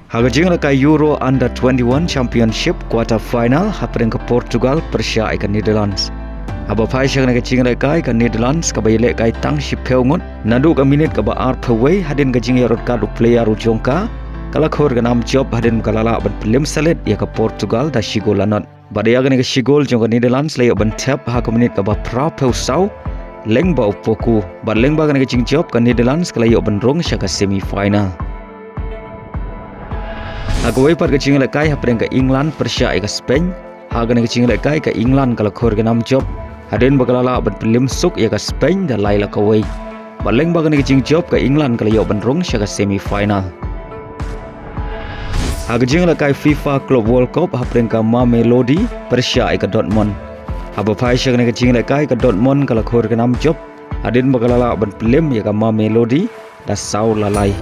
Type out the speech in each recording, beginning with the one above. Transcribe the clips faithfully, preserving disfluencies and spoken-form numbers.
Ha ka jingïalehkai Euro Under twenty-one Championship quarter final hapdeng ka Portugal pyrshah ïa ka Netherlands. Haba phai sha kane ka jingïalehkai, ka Netherlands kaba ïalehkai tang shiphew ngut naduh ka minit kaba arphew wei, hadien ka jingïarotkad u player u jong ka, ka la khur ka nam jop hadien ba ka la lah ban pynlem salit ïa ka Portugal da shi gol la nod. Bad ïa kane ka shi gol jong ka Netherlands la ïoh ban thep ha ka minit kaba phraphew saw lyngba u Poku. Bad lyngba kane ka jingjop, ka Netherlands ka la ïoh ban rung sha ka semi final. Ha kawei pat ka jingïalehkai hapdeng ka England pyrshah ïa ka Spain, ha kane ka jingïalehkai ka England ka la khur ka nam jop hadien ba ka la lah ban pynlem suk ïa ka Spain da lai la kawei. Bad lyngba kane ka jingjop, ka England ka la ïoh ban rung sha ka semi final. Ha ka jingïalehkai FIFA Club World Cup hapdeng ka Mamelodi pyrshah ïa ka Dortmund. Haba phai sha kane ka jingïalehkai, ka Dortmund ka la khur ka nam jop hadien ba ka la lah ban pynlem ïa ka Mamelodi da saw la lai.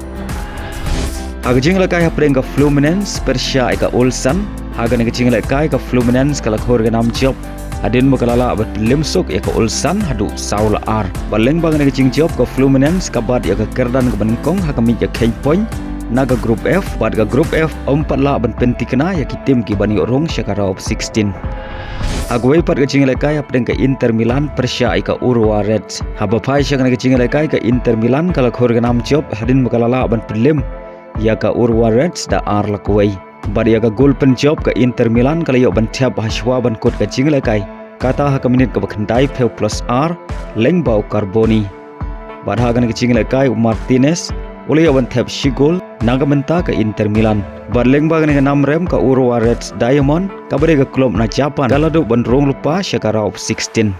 Ha ka jingïalehkai hapdeng ka Fluminense pyrshah ïa ka Ulsan, ha kane ka jingïalehkai ka Fluminense ka la khur ka nam jop hadien ba ka la lah ban pynlem suk ïa ka Ulsan haduh saw la ar. Bad lyngba kane ka jingjop, ka Fluminense ka bat ïa ka kyrdan kaba nyngkong ha ka miej ka kheiñ point na ka Group F, bad ka Group F ym pat lah ban pynthikna ïa ki tim kiban ïoh rung sha ka round of sixteen. Ha kawei pat ka jingïalehkai hapdeng ka Inter Milan pyrshah ïa ka Urawa Reds. Haba phai sha kane ka jingïalehkai, ka Inter Milan ka la khur ka nam jop hadien ba ka la lah ban pynlem ïa ka Urawa Reds da ar la kawei. Bad ïa ka gol pynjop ka Inter Milan ka la ïoh ban thep ha shuwa ban kut ka jingïalehkai, kata ha ka minit kaba khyndaiphew plus ar lyngba u Carboni. Bad ha kane ka jingïalehkai u Martinez u la ïoh ban thep shi gol na ka bynta ka Inter Milan. Bad lyngba kane ka nam rem, ka Urawa Reds Diamond kaba dei ka klub na Japan ka la duh ban rung lypa sha ka round of sixteen.